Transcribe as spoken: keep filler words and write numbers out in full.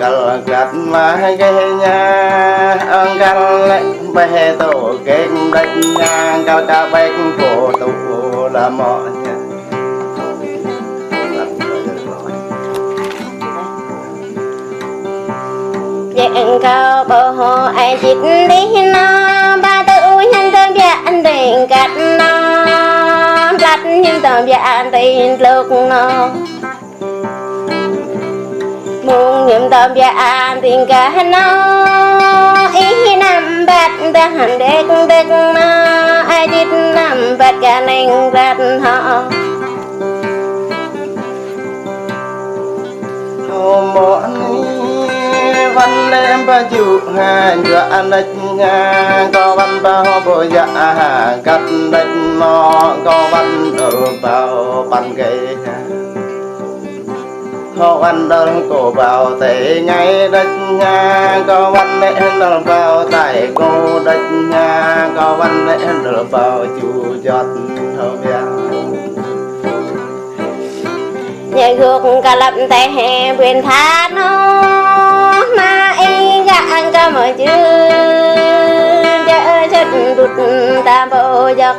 Kăl găt mă gêh ña, ăng kăl lĕ ƀĕ tơ gêh đĕč ña, kăl kơ ƀĕ pô tŭ la mŏ ña. Jĕ kâo ƀu hŏ ai jit dih nô, ba tơ u ñăn tơ biă dih găt nô, blat ñăn tơ biă dih dluk nô. Mơ̆ng ñăm tơm biă an ting kah nô, ih năm băt dah dek dek nô, ai jit năm băt kơ neng băt hŏ. Hơmâo ni wăn lĕ ba ju ha jua anăt ña, kơ wăn ba hŏ ƀu ya ha găt đĕč nô, kơ wăn dơr bao păn gei ha. Hŏ wăn dơr kơ bao tê ngai đĕč ña, kơ wăn lĕ dơr bao tai kơ đĕč ña, kơ wăn lĕ dơr bao ju jot hơmâo biă. Ña guk kơ lăp tê he buen tha nô, ma ih gak ang kơ mơ jư, jơ jơt dut ta ƀu jăk.